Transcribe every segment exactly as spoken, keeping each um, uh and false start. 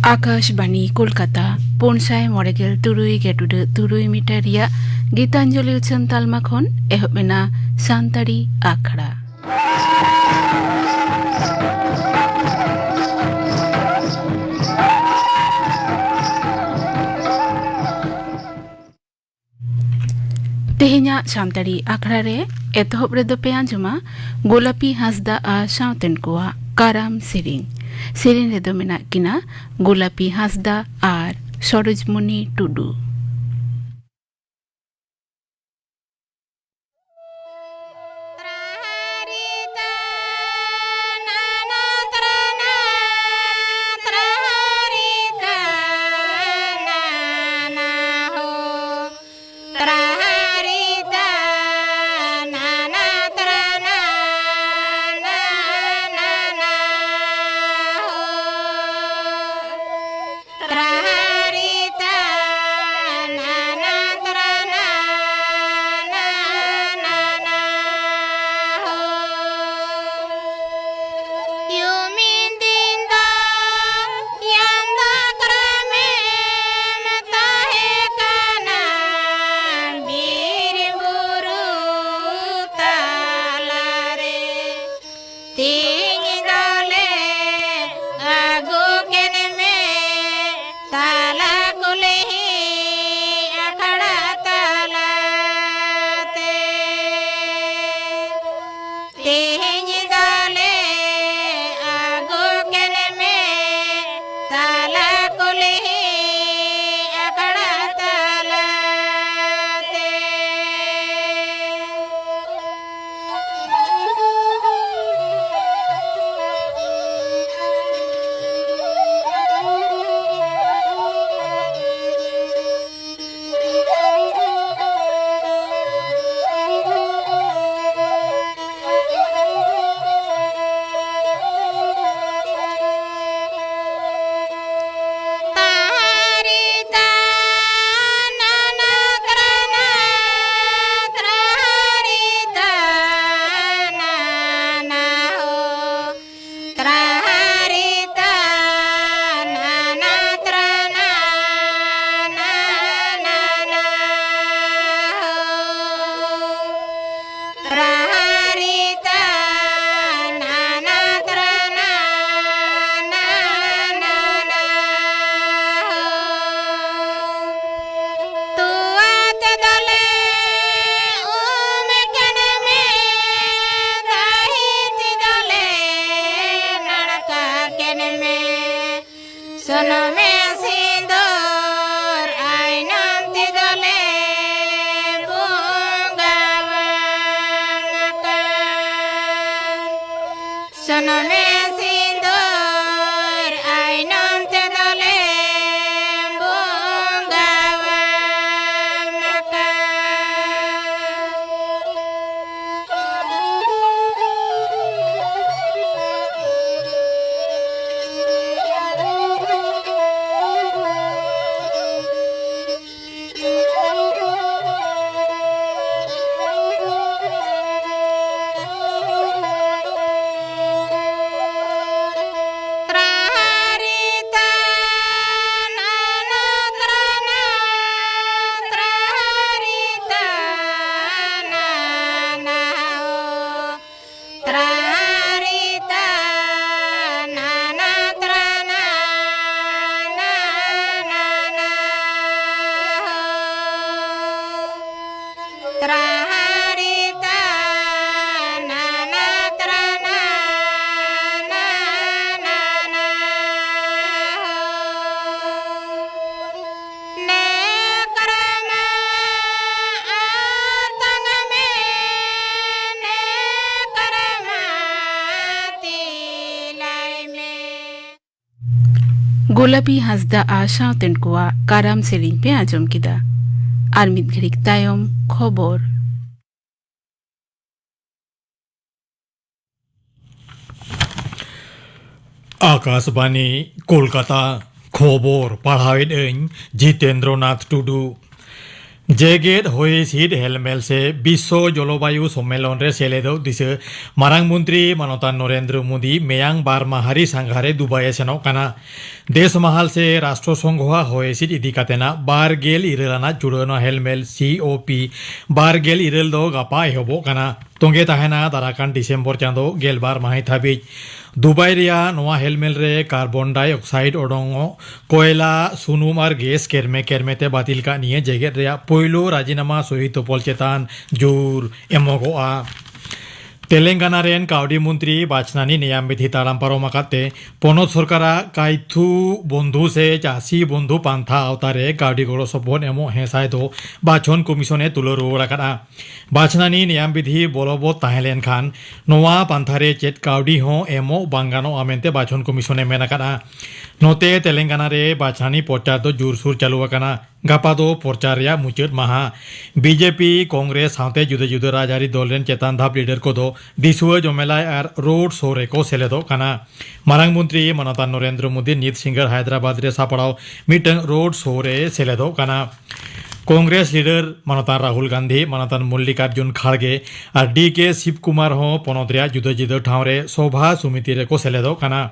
ᱟᱠᱟᱥᱵᱟᱱᱤ ᱠᱳᱞᱠᱟᱛᱟ, ᱯᱩᱱ ᱥᱟᱭ ᱢᱚᱬᱮ ᱜᱮᱞ ᱛᱩᱨᱩᱭ ᱜᱮᱰᱩᱰᱟᱹ ᱛᱩᱨᱩᱭ ᱢᱤᱴᱟᱨ ᱨᱮᱭᱟᱜ ᱜᱤᱛᱟᱧᱡᱚᱞᱤ ᱩᱪᱷᱟᱹᱱ ᱛᱟᱞᱢᱟ ᱠᱷᱚᱱ ᱮᱦᱚᱵ ᱮᱱᱟ ᱥᱟᱱᱛᱟᱲᱤ ᱟᱠᱷᱲᱟ᱾ ᱛᱮᱦᱮᱧᱟᱜ ᱥᱟᱱᱛᱟᱲᱤ ᱟᱠᱷᱲᱟ ᱨᱮ ᱮᱛᱚᱦᱚᱵ ᱨᱮᱫᱚ ᱯᱮ ᱟᱸᱡᱚᱢᱟ ᱜᱳᱞᱟᱯᱤ ᱦᱟᱸᱥᱫᱟ ᱟᱨ ᱥᱟᱶᱛᱮᱱ ᱠᱚᱣᱟᱜ ᱠᱟᱨᱟᱢ ᱥᱮᱨᱮᱧ᱾ ᱥᱮᱨᱮᱧ ᱨᱮᱫᱚ ᱢᱮᱱᱟᱜ ᱠᱤᱱᱟ ᱜᱳᱞᱟᱯᱤ ᱦᱟᱸᱥᱫᱟ ᱟᱨ ᱥᱚᱨᱳᱡᱽᱢᱚᱱᱤ ᱴᱩᱰᱩ᱾ ᱥᱩᱱᱩᱢᱮ ᱥᱤᱸᱫᱩᱨ ᱟᱭᱱᱚᱢ ᱛᱮᱫᱚᱞᱮ ᱵᱚᱸᱜᱟᱣᱟᱢ ᱟᱠᱟᱱ᱾ ᱥᱩᱱᱩᱢᱮ ᱥᱤᱸᱫᱩᱨ ᱟᱭᱱᱚᱢ ᱛᱮᱫᱚᱞᱮ ᱵᱚᱸᱜᱟᱣᱟᱢ ᱟᱠᱟᱱ᱾ ᱜᱳᱞᱟᱯᱤ ᱦᱟᱸᱥᱫᱟ ᱟᱨ ᱥᱟᱶᱛᱮᱱ ᱠᱚᱣᱟᱜ ᱠᱟᱨᱟᱢ ᱥᱮᱨᱮᱧ ᱯᱮ ᱟᱸᱡᱚᱢ ᱠᱮᱫᱟ᱾ ᱟᱨ ᱢᱤᱫ ᱜᱷᱟᱹᱲᱤᱡ ᱛᱟᱭᱚᱢ ᱠᱷᱚᱵᱚᱨ᱾ ᱟᱠᱟᱥᱵᱟᱱᱤ, ᱠᱳᱞᱠᱟᱛᱟ᱾ ᱠᱷᱚᱵᱚᱨ ᱯᱟᱲᱦᱟᱣᱮᱫ ᱟᱹᱧ ᱡᱤᱛᱮᱱᱫᱨᱚ ᱱᱟᱛᱷ ᱴᱩᱰᱩ᱾ ᱡᱮᱜᱮᱫ ᱦᱚᱭ ᱦᱤᱸᱥᱤᱫ ᱦᱮᱞᱢᱮᱞ ᱥᱮ ᱵᱤᱥᱥᱚ ᱡᱚᱞᱚᱵᱟᱭᱩ ᱥᱚᱢᱢᱮᱞᱚᱱ ᱨᱮ ᱥᱮᱞᱮᱫᱚᱜ ᱫᱤᱥᱟᱹ ᱢᱟᱨᱟᱝ ᱢᱚᱱᱛᱨᱤ ᱢᱟᱱᱚᱛᱟᱱ ᱱᱚᱨᱮᱱᱫᱨᱚ ᱢᱳᱫᱤ ᱢᱮᱭᱟᱝ ᱵᱟᱨ ᱢᱟᱦᱟᱨᱤ ᱥᱟᱸᱜᱷᱟᱨᱮ ᱫᱩᱵᱟᱭ ᱮ ᱥᱮᱱᱚᱜ ᱠᱟᱱᱟ᱾ ᱫᱮᱥ ᱢᱟᱦᱟᱞ ᱥᱮ ᱨᱟᱥᱴᱨᱚ ᱥᱚᱝᱜᱷᱚᱣᱟᱜ ᱦᱚᱭ ᱦᱤᱸᱥᱤᱫ ᱤᱫᱤ ᱠᱟᱛᱮᱱᱟᱜ ᱵᱟᱨ ᱜᱮᱞ ᱤᱨᱟᱹᱞ ᱟᱱᱟᱜ ᱪᱩᱲᱟᱹᱣᱱᱟ ᱦᱮᱞᱢᱮᱞ ᱥᱤ ᱳ ᱯᱤ ᱵᱟᱨ ᱜᱮᱞ ᱤᱨᱟᱹᱞ ᱫᱚ ᱜᱟᱯᱟ ᱮᱦᱚᱵᱚᱜ ᱠᱟᱱᱟ᱾ ᱛᱚᱸᱜᱮ ᱛᱟᱦᱮᱱᱟ ᱫᱟᱨᱟᱠᱟᱱ ᱰᱤᱥᱮᱢᱵᱚᱨ ᱪᱟᱸᱫᱚ ᱜᱮᱞᱵᱟᱨ ᱢᱟᱹᱦᱤᱛ ᱦᱟᱹᱵᱤᱡ᱾ ᱫᱩᱵᱟᱭ ᱨᱮᱭᱟᱜ ᱱᱚᱣᱟ ᱦᱮᱞᱢᱮᱞ ᱨᱮ ᱠᱟᱨᱵᱚᱱ ᱰᱟᱭ ᱚᱠᱥᱟᱭᱤᱰ ᱚᱰᱚᱝᱚᱜ ᱠᱚᱭᱞᱟ, ᱥᱩᱱᱩᱢ ᱟᱨ ᱜᱮᱥ ᱠᱮᱨᱢᱮ ᱠᱮᱨᱢᱮ ᱛᱮ ᱵᱟᱹᱛᱤᱞ ᱠᱟᱜ ᱱᱤᱭᱟᱹ ᱡᱮᱜᱮᱫ ᱨᱮᱭᱟᱜ ᱯᱳᱭᱞᱳ ᱨᱟᱡᱤᱱᱟᱢᱟ ᱥᱚᱦᱤ ᱛᱚᱯᱚᱞ ᱪᱮᱛᱟᱱ ᱡᱳᱨ ᱮᱢᱚᱜᱚᱜᱼᱟ᱾ ᱛᱮᱞᱮᱝᱜᱟᱱᱟ ᱨᱮᱱ ᱠᱟᱹᱣᱰᱤ ᱢᱚᱱᱛᱨᱤ ᱵᱟᱪᱷᱱᱟᱱᱤ ᱱᱮᱭᱟᱢ ᱵᱤᱫᱷᱤ ᱛᱟᱲᱟᱢ ᱯᱟᱨᱚᱢ ᱟᱠᱟᱫ ᱛᱮ ᱯᱚᱱᱚᱛ ᱥᱚᱨᱠᱟᱨᱟᱜ ᱠᱟᱭᱛᱷᱩ ᱵᱚᱱᱫᱷᱩ ᱥᱮ ᱪᱟᱹᱥᱤ ᱵᱚᱱᱫᱷᱩ ᱯᱟᱱᱛᱷᱟ ᱟᱣᱛᱟ ᱨᱮ ᱠᱟᱹᱣᱰᱤ ᱜᱚᱲᱚ ᱥᱚᱯᱚᱦᱚᱫ ᱮᱢᱚᱜ ᱦᱮᱸᱥᱟᱭ ᱫᱚ ᱵᱟᱪᱷᱚᱱ ᱠᱚᱢᱤᱥᱚᱱ ᱮ ᱛᱩᱞᱟᱹᱣ ᱨᱩᱣᱟᱹᱲ ᱟᱠᱟᱫᱼᱟ᱾ ᱵᱟᱪᱷᱱᱟᱱᱤ ᱱᱮᱭᱟᱢ ᱵᱤᱫᱷᱤ ᱵᱚᱞᱚᱵᱚᱛ ᱛᱟᱦᱮᱸ ᱞᱮᱱᱠᱷᱟᱱ ᱱᱚᱣᱟ ᱯᱟᱱᱛᱷᱟ ᱨᱮ ᱪᱮᱫ ᱠᱟᱹᱣᱰᱤ ᱦᱚᱸ ᱮᱢᱚᱜ ᱵᱟᱝ ᱜᱟᱱᱚᱜᱼᱟ ᱢᱮᱱᱛᱮ ᱵᱟᱪᱷᱚᱱ ᱠᱚᱢᱤᱥᱚᱱ ᱮ ᱢᱮᱱ ᱟᱠᱟᱫᱼᱟ᱾ ᱱᱚᱛᱮ ᱛᱮᱞᱮᱝᱜᱟᱱᱟ ᱨᱮ ᱵᱟᱪᱷᱱᱟᱱᱤ ᱯᱨᱚᱪᱟᱨ ᱫᱚ ᱡᱳᱨᱥᱳᱨ ᱪᱟᱹᱞᱩ ᱟᱠᱟᱱᱟ᱾ ᱜᱟᱯᱟ ᱫᱚ ᱯᱨᱚᱪᱟᱨ ᱨᱮᱭᱟᱜ ᱢᱩᱪᱟᱹᱫ ᱢᱟᱦᱟ᱾ ᱵᱤᱡᱮᱯᱤ, ᱠᱚᱝᱜᱨᱮᱥ ᱥᱟᱶᱛᱮ ᱡᱩᱫᱟᱹ ᱡᱩᱫᱟᱹ ᱨᱟᱡᱽᱟᱹᱨᱤ ᱫᱚᱞ ᱨᱮᱱ ᱪᱮᱛᱟᱱ ᱫᱷᱟᱯ ᱞᱤᱰᱟᱨ ᱠᱚᱫᱚ ᱫᱤᱥᱩᱣᱟᱹ ᱡᱚᱢᱮᱞᱟᱭ ᱟᱨ ᱨᱳᱰ ᱥᱳ ᱨᱮᱠᱚ ᱥᱮᱞᱮᱫᱚᱜ ᱠᱟᱱᱟ᱾ ᱢᱟᱨᱟᱝ ᱢᱚᱱᱛᱨᱤ ᱢᱟᱱᱚᱛᱟᱱ ᱱᱚᱨᱮᱱᱫᱨᱚ ᱢᱳᱫᱤ ᱱᱤᱛ ᱥᱤᱸᱜᱟᱹᱲ ᱦᱟᱭᱫᱨᱟᱵᱟᱫᱽ ᱨᱮ ᱥᱟᱯᱲᱟᱣ ᱢᱤᱫᱴᱟᱝ ᱨᱳᱰ ᱥᱳ ᱨᱮ ᱥᱮᱞᱮᱫᱚᱜ ᱠᱟᱱᱟ᱾ ᱠᱚᱝᱜᱨᱮᱥ ᱞᱤᱰᱟᱨ ᱢᱟᱱᱚᱛᱟᱱ ᱨᱟᱦᱩᱞ ᱜᱟᱱᱫᱷᱤ, ᱢᱟᱱᱚᱛᱟᱱ ᱢᱚᱞᱞᱤᱠᱟᱨᱡᱩᱱ ᱠᱷᱟᱲᱜᱮ ᱟᱨ ᱰᱤ ᱠᱮ ᱥᱤᱵ ᱠᱩᱢᱟᱨ ᱦᱚᱸ ᱯᱚᱱᱚᱛ ᱨᱮᱭᱟᱜ ᱡᱩᱫᱟᱹ ᱡᱩᱫᱟᱹ ᱴᱷᱟᱶ ᱨᱮ ᱥᱚᱵᱷᱟ ᱥᱚᱢᱤᱛᱤ ᱨᱮᱠᱚ ᱥᱮᱞᱮᱫᱚᱜ ᱠᱟᱱᱟ᱾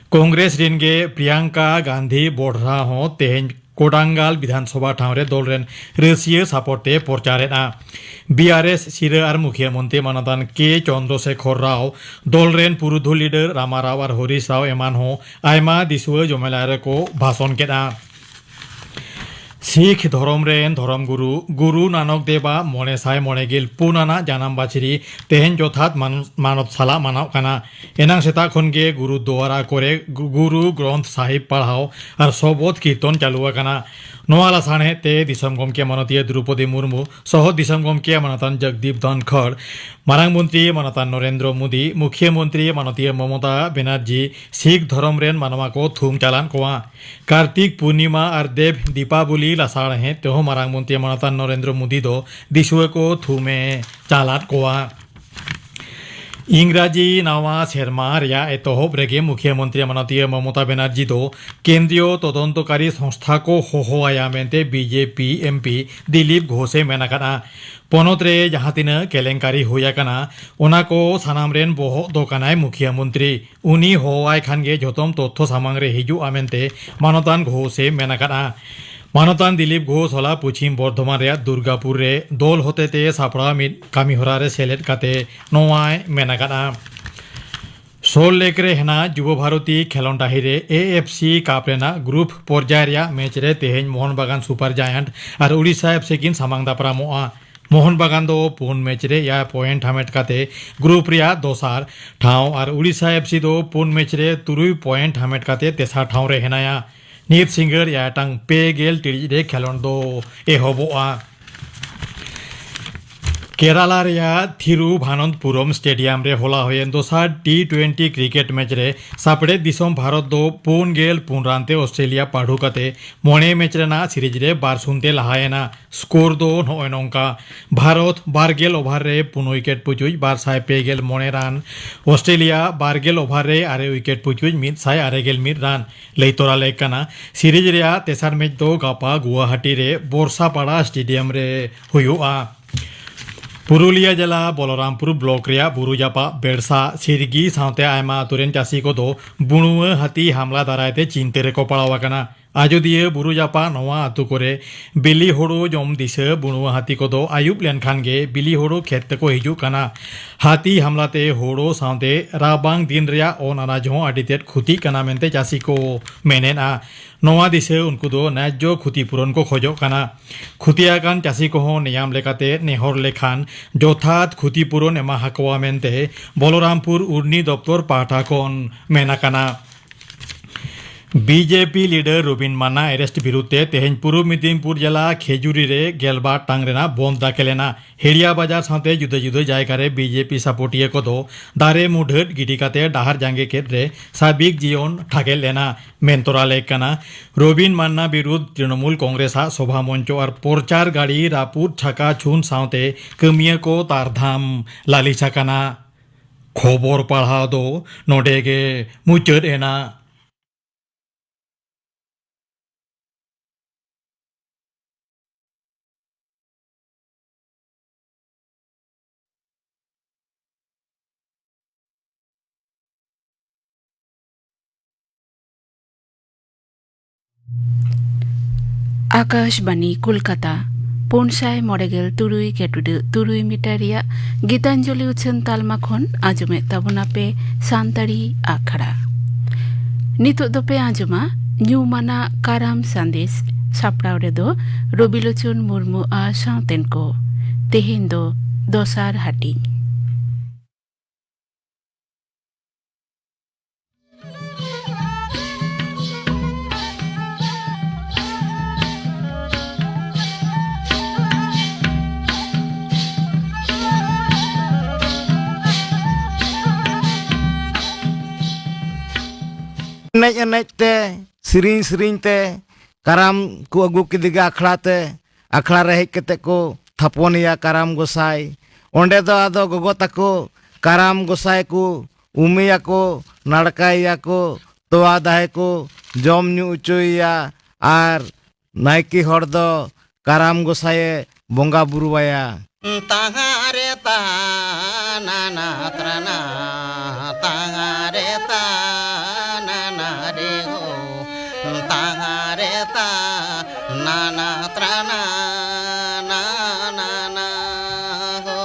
ᱠᱚᱝᱜᱨᱮᱥ ᱨᱮᱱ ᱜᱮ ᱯᱨᱤᱭᱟᱝᱠᱟ ᱜᱟᱱᱫᱷᱤ ᱵᱚᱰᱷᱨᱟ ᱦᱚᱸ ᱛᱮᱦᱮᱧ ᱠᱳᱰᱟᱝᱜᱟᱞ ᱵᱤᱫᱷᱟᱱ ᱥᱚᱵᱷᱟ ᱴᱷᱟᱶ ᱨᱮ ᱫᱚᱞ ᱨᱮᱱ ᱨᱟᱹᱥᱤᱭᱟᱹ ᱥᱟᱯᱚᱴ ᱛᱮ ᱯᱨᱚᱪᱟᱨᱮᱫᱼᱟ᱾ ᱵᱤ ᱟᱨ ᱮᱥ ᱥᱤᱨᱟᱹ ᱟᱨ ᱢᱩᱠᱷᱤᱭᱟᱹ ᱢᱚᱱᱛᱨᱤ ᱢᱟᱱᱚᱛᱟᱱ ᱠᱮ ᱪᱚᱱᱫᱨᱚᱥᱮᱠᱷᱚᱨ ᱨᱟᱣ, ᱫᱚᱞ ᱨᱮᱱ ᱯᱩᱨᱩᱫᱷᱩᱞ ᱞᱤᱰᱟᱨ ᱨᱟᱢᱟ ᱨᱟᱣ ᱟᱨ ᱦᱚᱨᱤᱥ ᱨᱟᱣ ᱮᱢᱟᱱ ᱦᱚᱸ ᱟᱭᱢᱟ ᱫᱤᱥᱩᱣᱟᱹ ᱡᱚᱢᱮᱞᱟᱭ ᱨᱮᱠᱚ ᱵᱷᱟᱥᱚᱱ ᱠᱮᱫᱼᱟ᱾ ᱥᱤᱠᱷ ᱫᱷᱚᱨᱚᱢ ᱨᱮᱱ ᱫᱷᱚᱨᱚᱢ ᱜᱩᱨᱩ, ᱜᱩᱨᱩ ᱱᱟᱱᱚᱠ ᱫᱮᱵᱟᱜ ᱢᱚᱬᱮ ᱥᱟᱭ ᱢᱚᱬᱮ ᱜᱮᱞ ᱯᱩᱱ ᱟᱱᱟᱜ ᱡᱟᱱᱟᱢ ᱵᱟᱹᱪᱷᱨᱤ ᱛᱮᱦᱮᱧ ᱡᱚᱛᱷᱟᱛ ᱢᱟᱱ-, ᱢᱟᱱᱚᱛ ᱥᱟᱞᱟᱜ ᱢᱟᱱᱟᱣ ᱠᱟᱱᱟ᱾ ᱮᱱᱟᱝ ᱥᱮᱛᱟᱜ ᱠᱷᱚᱱ ᱜᱮ ᱜᱩᱨᱩ ᱫᱩᱣᱟᱨᱟ ᱠᱚᱨᱮ ᱜᱩ-, ᱜᱩᱨᱩ ᱜᱨᱚᱱᱛᱷ ᱥᱟᱦᱤᱵ ᱯᱟᱲᱦᱟᱣ ᱟᱨ ᱥᱚᱵᱚᱫ ᱠᱤᱨᱛᱚᱱ ᱪᱟᱹᱞᱩ ᱟᱠᱟᱱᱟ᱾ ᱱᱚᱣᱟ ᱞᱟᱥᱟᱲᱦᱮᱫ ᱛᱮ ᱫᱤᱥᱚᱢ ᱜᱚᱢᱠᱮ ᱢᱟᱱᱚᱛᱤᱭᱟᱹ ᱫᱨᱚᱯᱚᱫᱤ ᱢᱩᱨᱢᱩ, ᱥᱚᱦᱚᱫ ᱫᱤᱥᱚᱢ ᱜᱚᱢᱠᱮ ᱢᱟᱱᱚᱛᱟᱱ ᱡᱚᱜᱽᱫᱤᱯ ᱫᱷᱚᱱᱠᱷᱚᱲ, ᱢᱟᱨᱟᱝ ᱢᱚᱱᱛᱨᱤ ᱢᱟᱱᱚᱛᱟᱱ ᱱᱚᱨᱮᱱᱫᱨᱚ ᱢᱳᱫᱤ, ᱢᱩᱠᱷᱤᱭᱟᱹ ᱢᱚᱱᱛᱨᱤ ᱢᱟᱱᱚᱛᱤᱭᱟᱹ ᱢᱚᱢᱚᱛᱟ ᱵᱮᱱᱟᱨᱡᱤ ᱥᱤᱠᱷ ᱫᱷᱚᱨᱚᱢ ᱨᱮᱱ ᱢᱟᱱᱣᱟ ᱠᱚ ᱛᱷᱩᱢ ᱪᱟᱞᱟᱱ ᱠᱚᱣᱟ᱾ ᱠᱟᱨᱛᱤᱠ ᱯᱩᱨᱱᱤᱢᱟ ᱟᱨ ᱫᱮᱵᱽ ᱫᱤᱯᱟᱵᱚᱞᱤ ᱞᱟᱥᱟᱲᱦᱮᱫ ᱛᱮᱦᱚᱸ ᱢᱟᱨᱟᱝ ᱢᱚᱱᱛᱨᱤ ᱢᱟᱱᱚᱛᱟᱱ ᱱᱚᱨᱮᱱᱫᱨᱚ ᱢᱳᱫᱤ ᱫᱚ ᱫᱤᱥᱩᱣᱟᱹ ᱠᱚ ᱛᱷᱩᱢᱮ ᱪᱟᱞᱟᱫ ᱠᱚᱣᱟ᱾ ᱤᱝᱨᱟᱡᱤ ᱱᱟᱣᱟ ᱥᱮᱨᱢᱟ ᱨᱮᱭᱟᱜ ᱮᱛᱚᱦᱚᱵ ᱨᱮᱜᱮ ᱢᱩᱠᱷᱤᱭᱟᱹ ᱢᱚᱱᱛᱨᱤ ᱢᱟᱱᱚᱛᱤᱭᱟᱹ ᱢᱚᱢᱚᱛᱟ ᱵᱮᱱᱟᱨᱡᱤ ᱫᱚ ᱠᱮᱱᱫᱨᱤᱭᱚ ᱛᱚᱫᱚᱱᱛᱚᱠᱟᱨᱤ ᱥᱚᱝᱥᱛᱷᱟ ᱠᱚ ᱦᱚᱦᱚ ᱟᱭᱟ ᱢᱮᱱᱛᱮ ᱵᱤᱡᱮᱯᱤ ᱮᱢᱯᱤ ᱫᱤᱞᱤᱯ ᱜᱷᱳᱥᱮ ᱢᱮᱱ ᱟᱠᱟᱫᱼᱟ᱾ ᱯᱚᱱᱚᱛ ᱨᱮ ᱡᱟᱦᱟᱸ ᱛᱤᱱᱟᱹᱜ ᱠᱮᱞᱮᱝᱠᱟᱨᱤ ᱦᱩᱭ ᱟᱠᱟᱱᱟ, ᱚᱱᱟ ᱠᱚ ᱥᱟᱱᱟᱢ ᱨᱮᱱ ᱵᱚᱦᱚᱜ ᱫᱚ ᱠᱟᱱᱟᱭ ᱢᱩᱠᱷᱤᱭᱟᱹ ᱢᱚᱱᱛᱨᱤ᱾ ᱩᱱᱤ ᱦᱚᱦᱚᱣᱟᱭ ᱠᱷᱟᱱ ᱜᱮ ᱡᱷᱚᱛᱚᱢ ᱛᱚᱛᱛᱷᱚ ᱥᱟᱢᱟᱝ ᱨᱮ ᱦᱤᱡᱩᱜᱼᱟ ᱢᱮᱱᱛᱮ ᱢᱟᱱᱚᱛᱟᱱ ᱜᱷᱳᱥᱮ ᱢᱮᱱ ᱟᱠᱟᱫᱼᱟ᱾ ᱢᱟᱱᱚᱛᱟᱱ ᱫᱤᱞᱤᱯ ᱜᱷᱳᱥ ᱦᱚᱞᱟ ᱯᱚᱪᱷᱤᱢ ᱵᱚᱨᱫᱷᱚᱢᱟᱱ ᱨᱮᱭᱟᱜ ᱫᱩᱨᱜᱟᱯᱩᱨ ᱨᱮ ᱫᱚᱞ ᱦᱚᱛᱮᱛᱮ ᱥᱟᱯᱲᱟᱣ ᱢᱤᱫ ᱠᱟᱹᱢᱤ ᱦᱚᱨᱟ ᱨᱮ ᱥᱮᱞᱮᱫ ᱠᱟᱛᱮ ᱱᱚᱣᱟᱭ ᱢᱮᱱ ᱟᱠᱟᱫᱼᱟ᱾ ᱥᱚᱞ ᱞᱮᱠ ᱨᱮ ᱦᱮᱱᱟᱜ ᱡᱩᱵᱚ ᱵᱷᱟᱨᱚᱛᱤ ᱠᱷᱮᱞᱚᱱᱰ ᱰᱟᱹᱦᱤ ᱨᱮ ᱮ ᱮᱯᱷ ᱥᱤ ᱠᱟᱯ ᱨᱮᱱᱟᱜ ᱜᱨᱩᱯ ᱯᱚᱨᱡᱟᱭ ᱨᱮᱭᱟᱜ ᱢᱮᱪ ᱨᱮ ᱛᱮᱦᱮᱧ ᱢᱳᱦᱚᱱ ᱵᱟᱜᱟᱱ ᱥᱩᱯᱟᱨ ᱡᱟᱭᱟᱱᱴ ᱟᱨ ᱩᱰᱤᱥᱟ ᱮᱯᱷ ᱥᱤ ᱠᱤᱱ ᱥᱟᱢᱟᱝ ᱫᱟᱯᱨᱟᱢᱚᱜᱼᱟ᱾ ᱢᱳᱦᱚᱱ ᱵᱟᱜᱟᱱ ᱫᱚ ᱯᱩᱱ ᱢᱮᱪ ᱨᱮ ᱮᱭᱟᱭ ᱯᱚᱭᱮᱱᱴ ᱦᱟᱢᱮᱴ ᱠᱟᱛᱮ ᱜᱨᱩᱯ ᱨᱮᱭᱟᱜ ᱫᱚᱥᱟᱨ ᱴᱷᱟᱶ ᱟᱨ ᱩᱰᱤᱥᱟ ᱮᱯᱷ ᱥᱤ ᱫᱚ ᱯᱩᱱ ᱢᱮᱪ ᱨᱮ ᱛᱩᱨᱩᱭ ᱯᱚᱭᱮᱱᱴ ᱦᱟᱢᱮᱴ ᱠᱟᱛᱮ ᱛᱮᱥᱟᱨ ᱴᱷᱟᱶ ᱨᱮ ᱦᱮᱱᱟᱭᱟ᱾ ᱧᱤᱫ ᱥᱤᱸᱜᱟᱹᱲ ᱮᱭᱟᱭ ᱴᱟᱲᱟᱝ ᱯᱮ ᱜᱮᱞ ᱴᱤᱲᱤᱡ ᱨᱮ ᱠᱷᱮᱞᱚᱸᱰ ᱫᱚ ᱮᱦᱚᱵᱚᱜᱼᱟ᱾ ᱠᱮᱨᱟᱞᱟ ᱨᱮᱭᱟᱜ ᱛᱷᱤᱨᱩᱵᱷᱟᱱᱚᱱᱛᱯᱩᱨᱚᱢ ᱥᱴᱮᱰᱤᱭᱟᱢ ᱨᱮ ᱦᱚᱞᱟ ᱦᱩᱭᱮᱱ ᱫᱚᱥᱟᱨ ᱴᱤ ᱴᱩᱭᱮᱱᱴᱤ ᱠᱨᱤᱠᱮᱴ ᱢᱮᱪ ᱨᱮ ᱥᱟᱯᱲᱮᱫ ᱫᱤᱥᱚᱢ ᱵᱷᱟᱨᱚᱛ ᱫᱚ ᱯᱩᱱ ᱜᱮᱞ ᱯᱩᱱ ᱨᱟᱱ ᱛᱮ ᱚᱥᱴᱨᱮᱞᱤᱭᱟ ᱯᱟᱹᱰᱩ ᱠᱟᱛᱮ ᱢᱚᱬᱮ ᱢᱮᱪ ᱨᱮᱱᱟᱜ ᱥᱤᱨᱤᱡᱽ ᱨᱮ ᱵᱟᱨ ᱥᱩᱱ ᱛᱮ ᱞᱟᱦᱟᱭᱮᱱᱟ᱾ ᱥᱠᱳᱨ ᱫᱚ ᱱᱚᱜᱼᱚᱭ ᱱᱚᱝᱠᱟ: ᱵᱷᱟᱨᱚᱛ ᱵᱟᱨ ᱜᱮᱞ ᱳᱵᱷᱟᱨ ᱨᱮ ᱯᱩᱱ ᱩᱭᱠᱮᱴ ᱯᱩᱪᱩᱡ ᱵᱟᱨ ᱥᱟᱭ ᱯᱮ ᱜᱮᱞ ᱢᱚᱬᱮ ᱨᱟᱱ, ᱚᱥᱴᱨᱮᱞᱤᱭᱟ ᱵᱟᱨ ᱜᱮᱞ ᱳᱵᱷᱟᱨ ᱨᱮ ᱟᱨᱮ ᱩᱭᱠᱮᱴ ᱯᱩᱪᱩᱡ ᱢᱤᱫ ᱥᱟᱭ ᱟᱨᱮ ᱜᱮᱞ ᱢᱤᱫ ᱨᱟᱱ᱾ ᱞᱟᱹᱭ ᱛᱚᱨᱟ ᱞᱮᱠ ᱠᱟᱱᱟ, ᱥᱤᱨᱤᱡᱽ ᱨᱮᱭᱟᱜ ᱛᱮᱥᱟᱨ ᱢᱮᱪ ᱫᱚ ᱜᱟᱯᱟ ᱜᱩᱣᱟᱦᱟᱴᱤ ᱨᱮ ᱵᱚᱨᱥᱟᱯᱟᱲᱟ ᱥᱴᱮᱰᱤᱭᱟᱢ ᱨᱮ ᱦᱩᱭᱩᱜᱼᱟ᱾ ᱯᱩᱨᱩᱞᱤᱭᱟᱹ ᱡᱮᱞᱟ ᱵᱚᱞᱚᱨᱟᱢᱯᱩᱨ ᱵᱞᱚᱠ ᱨᱮᱭᱟᱜ ᱵᱩᱨᱩ ᱡᱟᱯᱟᱜ ᱵᱮᱲᱥᱟ, ᱥᱤᱨᱜᱤ ᱥᱟᱶᱛᱮ ᱟᱭᱢᱟ ᱟᱛᱳ ᱨᱮᱱ ᱪᱟᱹᱥᱤ ᱠᱚᱫᱚ ᱵᱩᱱᱩᱣᱟᱹ ᱦᱟᱹᱛᱤ ᱦᱟᱢᱞᱟ ᱫᱟᱨᱟᱭ ᱛᱮ ᱪᱤᱱᱛᱟᱹ ᱨᱮᱠᱚ ᱯᱟᱲᱟᱣ ᱟᱠᱟᱱᱟ᱾ ᱟᱡᱚᱫᱤᱭᱟᱹ ᱵᱩᱨᱩ ᱡᱟᱯᱟᱜ ᱱᱚᱣᱟ ᱟᱛᱳ ᱠᱚᱨᱮ ᱵᱤᱞᱤ ᱦᱳᱲᱳ ᱡᱚᱢ ᱫᱤᱥᱟᱹ ᱵᱩᱱᱩᱣᱟᱹ ᱦᱟᱹᱛᱤ ᱠᱚᱫᱚ ᱟᱹᱭᱩᱵ ᱞᱮᱱᱠᱷᱟᱱ ᱜᱮ ᱵᱤᱞᱤ ᱦᱳᱲᱳ ᱠᱷᱮᱛ ᱛᱮᱠᱚ ᱦᱤᱡᱩᱜ ᱠᱟᱱᱟ᱾ ᱦᱟᱹᱛᱤ ᱦᱟᱢᱞᱟ ᱛᱮ ᱦᱳᱲᱳ ᱥᱟᱶᱛᱮ ᱨᱟᱵᱟᱝ ᱫᱤᱱ ᱨᱮᱭᱟᱜ ᱚᱱ ᱟᱱᱟᱡ ᱦᱚᱸ ᱟᱹᱰᱤ ᱛᱮᱫ ᱠᱷᱚᱛᱤᱜ ᱠᱟᱱᱟ ᱢᱮᱱᱛᱮ ᱪᱟᱹᱥᱤ ᱠᱚ ᱢᱮᱱᱮᱫᱼᱟ᱾ ᱱᱚᱣᱟ ᱫᱤᱥᱟᱹ ᱩᱱᱠᱩ ᱫᱚ ᱱᱟᱡᱽᱡᱚ ᱠᱷᱚᱛᱤ ᱯᱩᱨᱚᱱ ᱠᱚ ᱠᱷᱚᱡᱚᱜ ᱠᱟᱱᱟ᱾ ᱠᱷᱚᱛᱤ ᱟᱠᱟᱱ ᱪᱟᱹᱥᱤ ᱠᱚᱦᱚᱸ ᱱᱮᱭᱟᱢ ᱞᱮᱠᱟᱛᱮ ᱱᱮᱦᱚᱨ ᱞᱮᱠᱷᱟᱱ ᱡᱚᱛᱷᱟᱛ ᱠᱷᱚᱛᱤ ᱯᱩᱨᱚᱱ ᱮᱢᱟ ᱟᱠᱚᱣᱟ ᱢᱮᱱᱛᱮ ᱵᱚᱞᱚᱨᱟᱢᱯᱩᱨ ᱩᱨᱱᱤ ᱫᱚᱯᱛᱚᱨ ᱯᱟᱦᱴᱟ ᱠᱷᱚᱱ ᱢᱮᱱ ᱟᱠᱟᱱᱟ᱾ B J P leader Robin Manna arrest ᱵᱤᱨᱩᱫᱷ ᱛᱮ ᱛᱮᱦᱮᱧ ᱯᱩᱨᱩᱵ ᱢᱮᱫᱤᱱᱯᱩᱨ ᱡᱮᱞᱟ ᱠᱷᱮᱡᱩᱨᱤ ᱨᱮ ᱜᱮᱞᱵᱟᱨ ᱴᱟᱝ ᱨᱮᱱᱟᱜ ᱵᱚᱱᱫᱷ ᱰᱟᱠᱮ ᱞᱮᱱᱟ᱾ ᱦᱮᱲᱤᱭᱟ ᱵᱟᱡᱟᱨ ᱥᱟᱶᱛᱮ ᱡᱩᱫᱟᱹ ᱡᱩᱫᱟᱹ ᱡᱟᱭᱜᱟ ᱨᱮ ᱵᱤ ᱡᱮ ᱯᱤ ᱥᱟᱯᱚᱴᱤᱭᱟᱹ ᱠᱚᱫᱚ ᱫᱟᱨᱮ ᱢᱩᱰᱷᱟᱹᱫ ᱜᱤᱰᱤ ᱠᱟᱛᱮ ᱰᱟᱦᱟᱨ ᱡᱟᱸᱜᱮ ᱠᱮᱫ ᱨᱮ ᱥᱟᱵᱤᱠ ᱡᱤᱭᱚᱱ ᱴᱷᱟᱠᱮᱫ ᱞᱮᱱᱟ᱾ ᱢᱮᱱ ᱛᱚᱨᱟ ᱞᱮᱠ ᱠᱟᱱᱟ, ᱨᱚᱵᱤᱱ ᱢᱟᱱᱱᱟ ᱵᱤᱨᱩᱫᱷ ᱛᱨᱤᱱᱚᱢᱩᱞ ᱠᱚᱝᱜᱨᱮᱥ ᱟᱜ ᱥᱚᱵᱷᱟ ᱢᱚᱧᱪᱚ ᱟᱨ ᱯᱨᱚᱪᱟᱨ ᱜᱟᱹᱰᱤ ᱨᱟᱹᱯᱩᱫ ᱪᱷᱟᱠᱟ ᱪᱷᱩᱱ ᱥᱟᱶᱛᱮ ᱠᱟᱹᱢᱤᱭᱟᱹ ᱠᱚ ᱛᱟᱨᱫᱷᱟᱢ ᱞᱟᱹᱞᱤᱥ ᱟᱠᱟᱱᱟ᱾ ᱠᱷᱚᱵᱚᱨ ᱯᱟᱲᱦᱟᱣ ᱫᱚ ᱱᱚᱰᱮ ᱜᱮ ᱢᱩᱪᱟᱹᱫ ᱮᱱᱟ᱾ ᱟᱠᱟᱥᱵᱟᱱᱤ ᱠᱳᱞᱠᱟᱛᱟ, ᱯᱩᱱ ᱥᱟᱭ ᱢᱚᱬᱮ ᱜᱮᱞ ᱛᱩᱨᱩᱭ ᱜᱮᱴᱩᱰᱟᱹᱜ ᱛᱩᱨᱩᱭ ᱢᱤᱴᱟᱨ ᱨᱮᱭᱟᱜ ᱜᱤᱛᱟᱧᱡᱚᱞᱤ ᱩᱪᱷᱟᱹᱱ ᱛᱟᱞᱢᱟ ᱠᱷᱚᱱ ᱟᱸᱡᱚᱢᱮᱫ ᱛᱟᱵᱚᱱᱟᱯᱮ ᱥᱟᱱᱛᱟᱲᱤ ᱟᱠᱷᱲᱟ᱾ ᱱᱤᱛᱚᱜ ᱫᱚᱯᱮ ᱟᱸᱡᱚᱢᱟ ᱧᱩᱢᱟᱱᱟᱜ ᱠᱟᱨᱟᱢ ᱥᱟᱸᱫᱮᱥ᱾ ᱥᱟᱯᱲᱟᱣ ᱨᱮᱫᱚ ᱨᱚᱵᱤᱞᱳᱪᱚᱱ ᱢᱩᱨᱢᱩ ᱟᱨ ᱥᱟᱶᱛᱮᱱ ᱠᱚ᱾ ᱛᱮᱦᱮᱧ ᱫᱚ ᱫᱚᱥᱟᱨ ᱦᱟᱹᱴᱤᱧ᱾ ᱮᱱᱮᱡ ᱮᱱᱮᱡ ᱛᱮ, ᱥᱮᱨᱮᱧ ᱥᱮᱨᱮᱧ ᱛᱮ ᱠᱟᱨᱟᱢ ᱠᱚ ᱟᱹᱜᱩ ᱠᱮᱫᱮ ᱜᱮ ᱟᱠᱷᱲᱟ ᱛᱮ᱾ ᱟᱠᱷᱲᱟ ᱨᱮ ᱦᱮᱡ ᱠᱟᱛᱮ ᱠᱚ ᱛᱷᱟᱯᱚᱱᱮᱭᱟ ᱠᱟᱨᱟᱢ ᱜᱚᱸᱥᱟᱭ᱾ ᱚᱸᱰᱮ ᱫᱚ ᱟᱫᱚ ᱜᱚᱜᱚ ᱛᱟᱠᱚ ᱠᱟᱨᱟᱢ ᱜᱚᱸᱥᱟᱭ ᱠᱚ ᱩᱢᱮᱭᱟᱠᱚ, ᱱᱟᱲᱠᱟᱭᱮᱭᱟᱠᱚ, ᱛᱚᱣᱟ ᱫᱟᱦᱮ ᱠᱚ ᱡᱚᱢ ᱧᱩ ᱚᱪᱚᱭᱮᱭᱟ᱾ ᱟᱨ ᱱᱟᱭᱠᱮ ᱦᱚᱲ ᱫᱚ ᱠᱟᱨᱟᱢ ᱜᱚᱸᱥᱟᱭᱮ ᱵᱚᱸᱜᱟ ᱵᱩᱨᱩᱣᱟᱭᱟ᱾ ᱛᱟᱦᱟᱨᱮ ᱛᱟᱱᱟᱱᱟ ᱛᱨᱟᱱᱟ, ᱛᱟᱦᱟᱨᱮ ᱛᱟᱱᱟᱱᱟ ᱨᱮ ᱦᱳ, ᱛᱟᱦᱟᱨᱮ ᱛᱟᱱᱟᱱᱟ ᱛᱨᱟᱱᱟ, ᱱᱟᱱᱟ ᱦᱳ᱾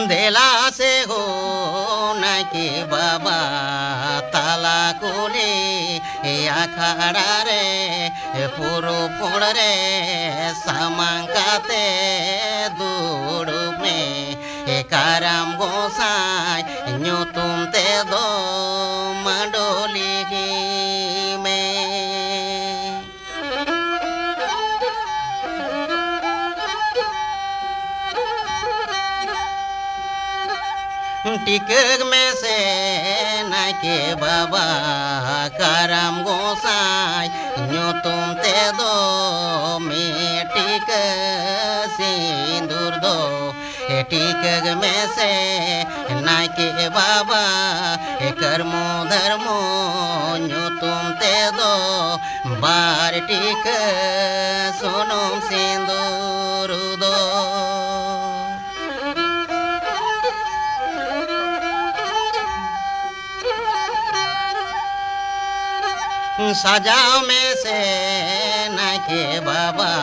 ᱫᱮᱞᱟ ᱥᱮ ᱦᱳ ᱱᱟᱭᱠᱮ ᱵᱟᱵᱟ, ᱛᱟᱞᱟ ᱠᱩᱞᱦᱤ ᱟᱠᱷᱲᱟ ᱨᱮ ᱯᱩᱨᱩᱵ ᱠᱚᱬ ᱨᱮ ᱥᱟᱢᱟᱝ ᱠᱟᱛᱮ ᱫᱩᱲᱩᱵ ᱢᱮ᱾ ᱠᱟᱨᱟᱢ ᱜᱚᱸᱥᱟᱭ ᱧᱩᱛᱩᱢ ᱛᱮᱫᱚ ᱢᱟᱰᱚᱞᱤ ᱢᱮ᱾ ᱴᱤᱠᱟᱹᱜ ᱢᱮᱥᱮ ᱱᱟᱭᱠᱮ ᱵᱟᱵᱟ, ᱠᱟᱨᱟᱢ ᱜᱚᱸᱥᱟᱭ ᱧᱩᱛᱩᱢ ᱛᱮᱫᱚ ᱢᱤᱫ ᱴᱤᱠᱟᱹ ᱥᱤᱸᱫᱩᱨ ᱫᱚ ᱴᱤᱠᱟᱹᱜ ᱢᱮᱥᱮ ᱱᱟᱭᱠᱮ ᱵᱟᱵᱟ, ᱠᱟᱨᱢᱚ ᱫᱷᱚᱨᱢᱚ ᱧᱩᱛᱩᱢ ᱛᱮᱫᱚ ᱵᱟᱨ ᱴᱤᱠᱟᱹ ᱥᱩᱱᱩᱢ ᱥᱤᱸᱫᱩᱨ ᱫᱚ᱾ ᱥᱟᱡᱟᱣ ᱢᱮᱥᱮ ᱱᱟᱭᱠᱮ ᱵᱟᱵᱟ,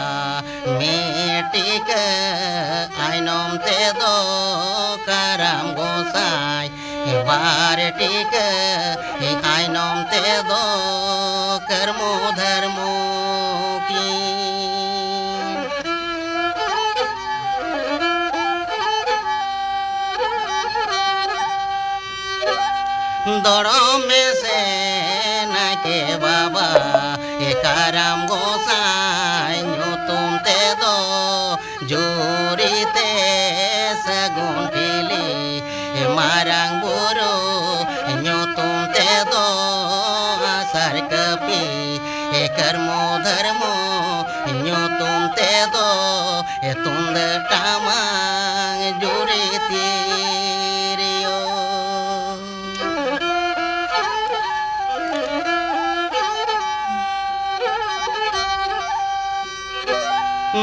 ᱢᱤᱫ ᱴᱤᱠᱟᱹ ᱟᱭᱱᱚᱢ ᱛᱮᱫᱚ ᱠᱟᱨᱟᱢ ᱜᱚᱸᱥᱟᱭ᱾ ᱵᱟᱨ ᱴᱤᱠᱟᱹ ᱟᱭᱱᱚᱢ ᱛᱮᱫᱚ ᱠᱟᱹᱨᱢᱩ ᱫᱷᱟᱹᱨᱢᱩ ᱠᱤᱱ᱾ ᱫᱚᱲᱚᱢ ᱢᱮᱥᱮ ᱱᱟᱭᱠᱮ ᱵᱟᱵᱟ, ᱮ ᱠᱟᱨᱟᱢ ᱜᱚᱸᱥᱟᱭ ᱧᱩᱛᱩᱢ ᱛᱮᱫᱚ ᱡᱩᱨᱤ ᱛᱮ ᱥᱟᱹᱜᱩᱱ ᱴᱷᱤᱞᱤ, ᱮ ᱢᱟᱨᱟᱝ ᱵᱩᱨᱩ ᱧᱩᱛᱩᱢ ᱛᱮᱫᱚ ᱟᱥᱟᱨ ᱠᱟᱹᱯᱤ, ᱮ ᱠᱟᱹᱨᱢᱩ ᱫᱷᱟᱹᱨᱢᱩ ᱧᱩᱛᱩᱢ ᱛᱮᱫᱚ ᱮ ᱛᱩᱢᱫᱟᱹᱜ ᱴᱟᱢᱟᱠ ᱡᱩᱨᱤ ᱛᱤᱨᱭᱳ᱾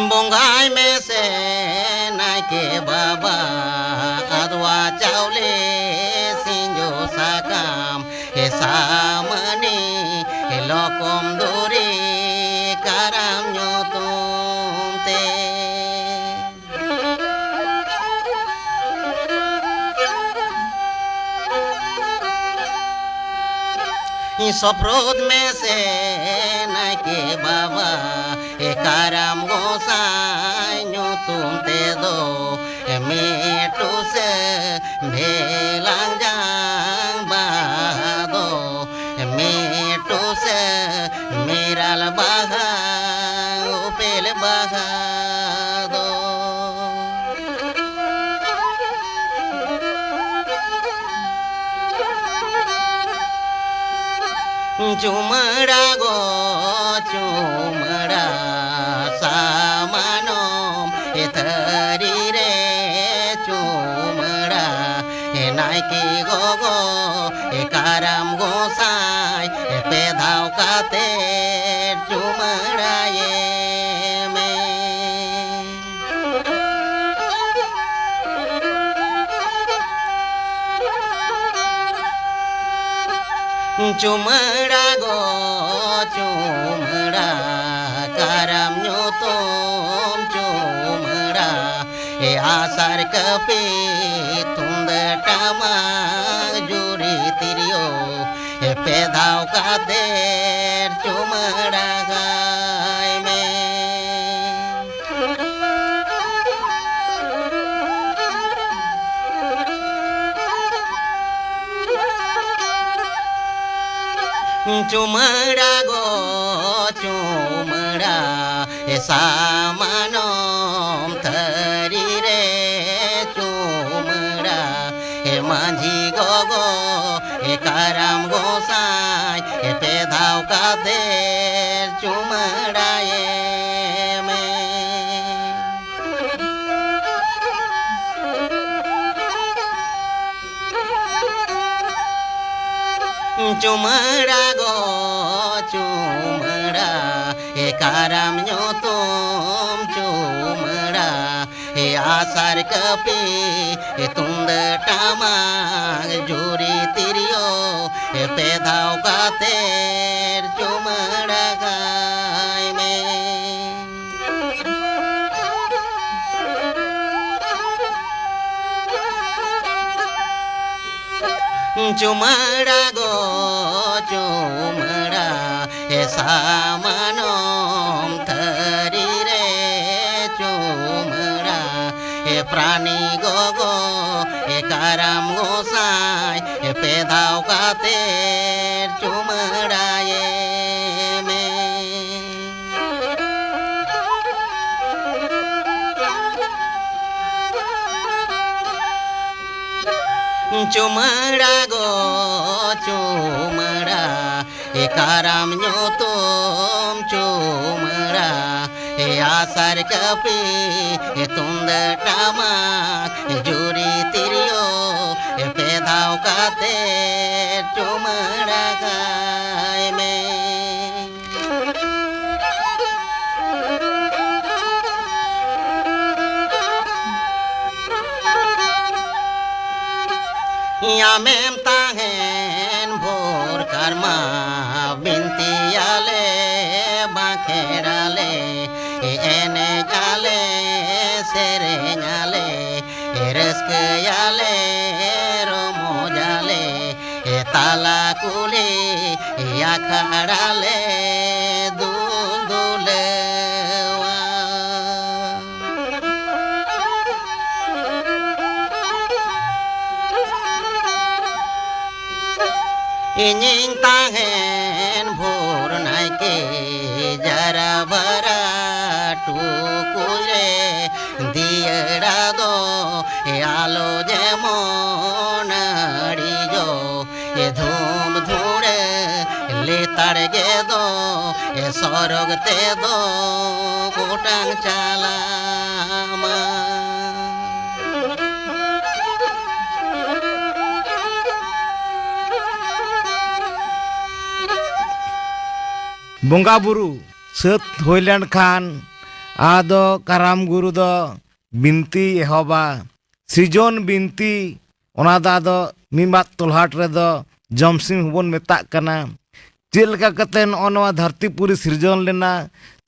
ᱵᱚᱸᱜᱟᱭ ᱢᱮᱥᱮ ᱱᱟᱭᱠᱮ ᱵᱟᱵᱟ, ᱟᱫᱽᱣᱟ ᱪᱟᱣᱞᱮ ᱥᱤᱸᱡᱳ ᱥᱟᱠᱟᱢ, ᱮ ᱥᱟᱢᱟᱱᱤ, ᱮ ᱞᱚᱠᱚᱢ ᱫᱩᱨᱤ ᱠᱟᱨᱟᱢ ᱧᱩᱛᱩᱢ ᱛᱮ᱾ ᱥᱚᱯᱨᱚᱫ ᱢᱮᱥᱮ ᱱᱟᱭᱠᱮ ᱵᱟᱵᱟ, ᱮ ᱠᱟᱨᱟᱢ ᱜᱚᱸᱥᱟᱭ ᱧᱩᱛᱩᱢ ᱛᱮᱫᱚ, ᱮ ᱢᱮᱴᱩ ᱥᱮ ᱵᱷᱮᱞᱟᱝ ᱡᱟᱝ ᱵᱟᱦᱟ ᱫᱚ, ᱢᱮᱴᱩ ᱥᱮ ᱢᱮᱨᱟᱞ ᱵᱟᱦᱟ, ᱩᱯᱮᱞ ᱵᱟᱦᱟ ᱫᱚ᱾ ᱪᱩᱢᱟᱹᱲᱟ ᱜᱚ ᱪᱩᱢᱟᱹᱲᱟ, ᱥᱟᱢᱟᱱᱚᱢ ᱮ ᱛᱷᱟᱹᱨᱤ ᱨᱮ ᱪᱩᱢᱟᱹᱲᱟ, ᱮ ᱱᱟᱭᱠᱮ ᱜᱚᱜᱚ, ᱮ ᱠᱟᱨᱟᱢ ᱜᱚᱸᱥᱟᱭ, ᱮ ᱯᱮ ᱫᱷᱟᱣ ᱠᱟᱛᱮ ᱪᱩᱢᱟᱹᱲᱟᱭᱮ ᱢᱮ᱾ ᱪᱩᱢᱟᱹᱲᱟ ᱜᱚ ᱪᱩᱢᱟᱹᱲᱟ, ᱠᱟᱨᱟᱢ ᱧᱩᱛᱩᱢ ᱪᱩᱢᱟᱹᱲᱟ, ᱮ ᱟᱥᱟᱨ ᱠᱟᱹᱯᱤ ᱛᱩᱢ ᱴᱟᱢᱟᱠ ᱡᱩᱨᱤ ᱛᱤᱨᱭᱳ, ᱮ ᱯᱮ ᱫᱷᱟᱣ ᱠᱟᱛᱮ ᱪᱩᱢᱟᱹᱲᱟ ᱠᱟᱭ ᱢᱮ᱾ ᱪᱩᱢᱟᱹᱲᱟ ᱜᱚ ᱪᱩᱢᱟᱹᱲᱟ, ᱮ ᱥᱟᱢᱟᱱᱚᱢ ᱛᱷᱟᱹᱨᱤ ᱨᱮ ᱪᱩᱢᱟᱹᱲᱟ, ᱮ ᱢᱟᱹᱡᱷᱤ ᱜᱚᱜᱚ, ᱮ ᱠᱟᱨᱟᱢ ᱜᱚᱸᱥᱟᱭ, ᱮ ᱯᱮ ᱫᱷᱟᱣ ᱠᱟᱛᱮ ᱪᱩᱢᱟᱹᱲᱟᱭᱮ ᱢᱮ᱾ ᱪᱩᱢᱟᱹᱲᱟ ᱜᱚ ᱪᱩᱢᱟᱹᱲᱟ, ᱮ ᱠᱟᱨᱟᱢ ᱧᱩᱛᱩᱢ ᱪᱩᱢᱟᱹᱲᱟ, ᱮ ᱟᱥᱟᱨ ᱠᱟᱹᱯᱤ, ᱮ ᱛᱩᱢᱫᱟᱹᱜ ᱴᱟᱢᱟᱠ ᱡᱩᱨᱤ ᱛᱤᱨᱭᱳ, ᱮ ᱯᱮ ᱫᱷᱟᱣ ᱠᱟᱛᱮ ᱪᱩᱢᱟᱹᱲᱟ ᱠᱟᱭ ᱢᱮ᱾ ᱪᱩᱢᱟᱹᱲᱟ ᱜᱚ ᱪᱩᱢᱟᱹᱲᱟ, ᱮ ᱥᱟᱢᱟᱱᱚᱢ ᱛᱷᱟᱹᱨᱤ ᱨᱮ ᱪᱩᱢᱟᱹᱲᱟ, ᱮ ᱯᱨᱟᱱᱤ ᱜᱚᱜᱚ, ᱮ ᱠᱟᱨᱟᱢ ᱜᱚᱸᱥᱟᱭ, ᱮ ᱯᱮ ᱫᱷᱟᱣ ᱠᱟᱛᱮ ᱪᱩᱢᱟᱹᱲᱟᱭᱮ ᱢᱮ᱾ ᱪᱩᱢᱟᱹᱲᱟ ᱜᱚ ᱪᱩᱢᱟᱹᱲᱟ, ᱮ ᱠᱟᱨᱟᱢ ᱧᱩᱛᱩᱢ ᱪᱩᱢᱟᱹᱲᱟ, ᱮ ᱟᱥᱟᱨ ᱠᱟᱹᱯᱤ, ᱮ ᱛᱩᱢᱫᱟᱹᱜ ᱴᱟᱢᱟᱠ, ᱮ ᱡᱩᱨᱤ ᱛᱤᱨᱭᱳ, ᱮ ᱯᱮ ᱫᱷᱟᱣ ᱠᱟᱛᱮ ᱪᱩᱢᱟᱹᱲᱟ ᱠᱟᱭ ᱢᱮ᱾ ᱟᱢᱮᱢ ᱛᱟᱦᱮᱱ ᱵᱷᱳᱨ ᱠᱟᱨᱢᱟ, ᱵᱤᱱᱛᱤᱭᱟᱞᱮ, ᱵᱟᱸᱠᱷᱮᱲᱟᱞᱮ, ᱮᱱᱮᱡ ᱟᱞᱮ, ᱥᱮᱨᱮᱧ ᱟᱞᱮ, ᱨᱟᱹᱥᱠᱟᱹᱭᱟᱞᱮ, ᱨᱚᱢᱚᱡᱟᱞᱮ, ᱛᱟᱞᱟ ᱠᱩᱞᱦᱤ ᱟᱠᱷᱲᱟ ᱞᱮ ᱫᱩᱞ ᱫᱩᱞᱟᱹᱣᱟ᱾ ᱤᱧᱤᱧ ᱛᱟᱦᱮᱱ ᱵᱷᱳᱨ ᱱᱟᱭᱠᱮ ᱡᱟᱨᱟ ᱵᱟᱨᱟ ᱴᱩᱠᱩᱡ ᱨᱮ, ᱫᱤᱭᱟᱹᱲᱟ ᱫᱚ ᱟᱞᱚ ᱡᱮᱢᱚᱱ ᱟᱹᱲᱤᱡᱚᱜ, ᱮ ᱫᱷᱩᱢ ᱫᱷᱩᱲᱟᱹ ᱞᱮᱛᱟᱲ ᱜᱮ ᱫᱚ, ᱮ ᱥᱚᱨᱚᱜ ᱛᱮᱫᱚ ᱚᱴᱟᱝ ᱪᱟᱞᱟᱜ ᱢᱟ᱾ ᱵᱚᱸᱜᱟ ᱵᱩᱨᱩ ᱥᱟᱹᱛ ᱦᱩᱭ ᱞᱮᱱᱠᱷᱟᱱ, ᱟᱫᱚ ᱠᱟᱨᱟᱢ ᱜᱩᱨᱩ ᱫᱚ ᱵᱤᱱᱛᱤᱭ ᱮᱦᱚᱵᱟ᱾ ᱥᱤᱨᱡᱚᱱ ᱵᱤᱱᱛᱤ, ᱚᱱᱟ ᱫᱚ ᱟᱫᱚ ᱢᱤᱢᱟᱫ ᱛᱚᱞᱦᱟᱴ ᱨᱮᱫᱚ ᱡᱚᱢᱥᱤᱢ ᱦᱚᱸᱵᱚᱱ ᱢᱮᱛᱟᱜ ᱠᱟᱱᱟ᱾ ᱪᱮᱫ ᱞᱮᱠᱟ ᱠᱟᱛᱮ ᱱᱚᱜᱼᱚ ᱱᱚᱣᱟ ᱫᱷᱟᱹᱨᱛᱤ ᱯᱩᱨᱤ ᱥᱤᱨᱡᱚᱱ ᱞᱮᱱᱟ,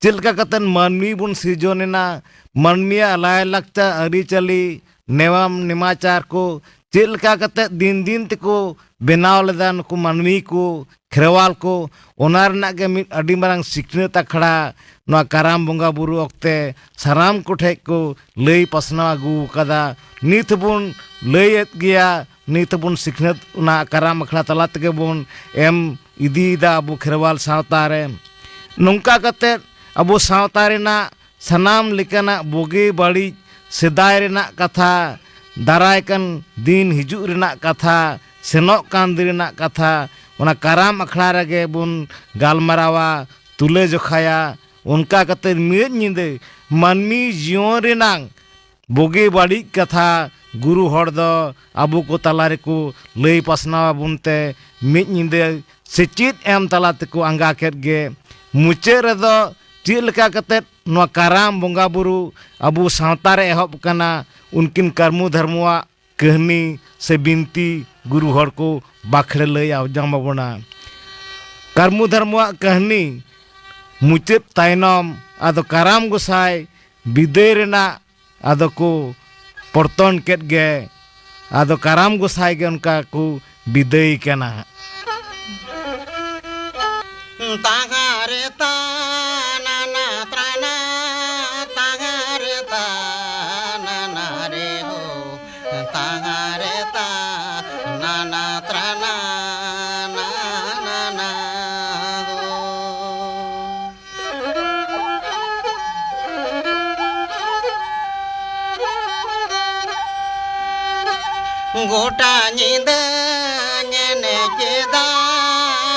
ᱪᱮᱫ ᱞᱮᱠᱟ ᱠᱟᱛᱮ ᱢᱟᱹᱱᱢᱤ ᱵᱚᱱ ᱥᱤᱨᱡᱚᱱ ᱮᱱᱟ, ᱢᱟᱹᱱᱢᱤᱭᱟᱜ ᱞᱟᱭᱼᱞᱟᱠᱪᱟᱨ, ᱟᱹᱨᱤᱪᱟᱹᱞᱤ, ᱱᱮᱣᱟᱢ ᱱᱮᱢᱟᱪᱟᱨ ᱠᱚ ᱪᱮᱫ ᱞᱮᱠᱟ ᱠᱟᱛᱮ ᱫᱤᱱ ᱫᱤᱱ ᱛᱮᱠᱚ ᱵᱮᱱᱟᱣ ᱞᱮᱫᱟ ᱱᱩᱠᱩ ᱢᱟᱹᱱᱢᱤ ᱠᱚ, ᱠᱷᱮᱨᱣᱟᱞ ᱠᱚ, ᱚᱱᱟ ᱨᱮᱱᱟᱜ ᱜᱮ ᱢᱤᱫ ᱟᱹᱰᱤ ᱢᱟᱨᱟᱝ ᱥᱤᱠᱷᱱᱟᱹᱛ ᱟᱠᱷᱲᱟ ᱱᱚᱣᱟ ᱠᱟᱨᱟᱢ ᱵᱚᱸᱜᱟ ᱵᱩᱨᱩ ᱚᱠᱛᱮ ᱥᱟᱱᱟᱢ ᱠᱚᱴᱷᱮᱡ ᱠᱚ ᱞᱟᱹᱭ ᱯᱟᱥᱱᱟᱣ ᱟᱹᱜᱩ ᱟᱠᱟᱫᱟ᱾ ᱱᱤᱛ ᱦᱚᱸᱵᱚᱱ ᱞᱟᱹᱭᱮᱫ ᱜᱮᱭᱟ, ᱱᱤᱛ ᱦᱚᱸᱵᱚᱱ ᱥᱤᱠᱷᱱᱟᱹᱛ ᱚᱱᱟ ᱠᱟᱨᱟᱢ ᱟᱠᱷᱲᱟ ᱛᱟᱞᱟ ᱛᱮᱜᱮ ᱵᱚᱱ ᱮᱢ ᱤᱫᱤᱭᱮᱫᱟ ᱟᱵᱚ ᱠᱷᱮᱨᱣᱟᱞ ᱥᱟᱶᱛᱟ ᱨᱮ᱾ ᱱᱚᱝᱠᱟ ᱠᱟᱛᱮ ᱟᱵᱚ ᱥᱟᱶᱛᱟ ᱨᱮᱱᱟᱜ ᱥᱟᱱᱟᱢ ᱞᱮᱠᱟᱱᱟᱜ ᱵᱩᱜᱤ ᱵᱟᱹᱲᱤᱡ, ᱥᱮᱫᱟᱭ ᱨᱮᱱᱟᱜ ᱠᱟᱛᱷᱟ, ᱫᱟᱨᱟᱭ ᱠᱟᱱ ᱫᱤᱱ ᱦᱤᱡᱩᱜ ᱨᱮᱱᱟᱜ ᱠᱟᱛᱷᱟ, ᱥᱮᱱᱚᱜ ᱠᱟᱱ ᱫᱤᱱ ᱨᱮᱱᱟᱜ ᱠᱟᱛᱷᱟ, ᱚᱱᱟ ᱠᱟᱨᱟᱢ ᱟᱠᱷᱲᱟ ᱨᱮᱜᱮ ᱵᱚᱱ ᱜᱟᱞᱢᱟᱨᱟᱣᱟ, ᱛᱩᱞᱟᱹ ᱡᱚᱠᱷᱟᱭᱟ᱾ ᱚᱱᱠᱟ ᱠᱟᱛᱮ ᱢᱤᱫ ᱧᱤᱫᱟᱹ ᱢᱟᱹᱱᱢᱤ ᱡᱤᱭᱚᱱ ᱨᱮᱱᱟᱜ ᱵᱩᱜᱤ ᱵᱟᱹᱲᱤᱡ ᱠᱟᱛᱷᱟ ᱜᱩᱨᱩ ᱦᱚᱲ ᱫᱚ ᱟᱵᱚ ᱠᱚ ᱛᱟᱞᱟ ᱨᱮᱠᱚ ᱞᱟᱹᱭ ᱯᱟᱥᱱᱟᱣ ᱟᱵᱚᱱ ᱛᱮ, ᱢᱤᱫ ᱧᱤᱫᱟᱹ ᱥᱮᱪᱮᱫ ᱮᱢ ᱛᱟᱞᱟ ᱛᱮᱠᱚ ᱟᱸᱜᱟ ᱠᱮᱫ ᱜᱮ᱾ ᱢᱩᱪᱟᱹᱫ ᱨᱮᱫᱚ ᱪᱮᱫ ᱞᱮᱠᱟ ᱠᱟᱛᱮ ᱱᱚᱣᱟ ᱠᱟᱨᱟᱢ ᱵᱚᱸᱜᱟ ᱵᱩᱨᱩ ᱟᱵᱚ ᱥᱟᱶᱛᱟ ᱨᱮ ᱮᱦᱚᱵ ᱟᱠᱟᱱᱟ, ᱩᱱᱠᱤᱱ ᱠᱟᱹᱨᱢᱩ ᱫᱷᱟᱨᱢᱩᱣᱟᱜ ᱠᱟᱹᱦᱱᱤ ᱥᱮ ᱵᱤᱱᱛᱤ ᱜᱩᱨᱩ ᱦᱚᱲ ᱠᱚ ᱵᱟᱠᱷᱮᱲ ᱞᱟᱹᱭ ᱟᱸᱡᱚᱢ ᱟᱵᱚᱱᱟ᱾ ᱠᱟᱹᱨᱢᱩ ᱫᱷᱟᱨᱢᱩᱣᱟᱜ ᱠᱟᱹᱦᱱᱤ ᱢᱩᱪᱟᱹᱫ ᱛᱟᱭᱱᱚᱢ ᱟᱫᱚ ᱠᱟᱨᱟᱢ ᱜᱚᱸᱥᱟᱭ ᱵᱤᱫᱟᱹᱭ ᱨᱮᱱᱟᱜ ᱟᱫᱚ ᱠᱚ ᱯᱚᱨᱛᱚᱱ ᱠᱮᱫ ᱜᱮ᱾ ᱟᱫᱚ ᱠᱟᱨᱟᱢ ᱜᱚᱸᱥᱟᱭ ᱜᱮ ᱚᱱᱠᱟ ᱠᱚ ᱵᱤᱫᱟᱹᱭ ᱠᱟᱱᱟ ᱦᱟᱸᱜ᱾ ᱛᱟᱦᱟᱨᱮ ᱛᱟᱱᱟᱱᱟ ᱛᱨᱟᱱᱟ, ᱛᱟᱦᱟᱨᱮ ᱛᱟᱱᱟᱱᱟ ᱨᱮ ᱦᱳ, ᱛᱟᱦᱟᱨᱮ ᱛᱟᱱᱟᱱᱟ ᱛᱨᱟᱱᱟ, ᱱᱟᱱᱟ ᱦᱳ᱾ ᱜᱚᱴᱟ ᱧᱤᱫᱟᱹᱧ ᱮᱱᱮᱡ ᱠᱮᱫᱟ,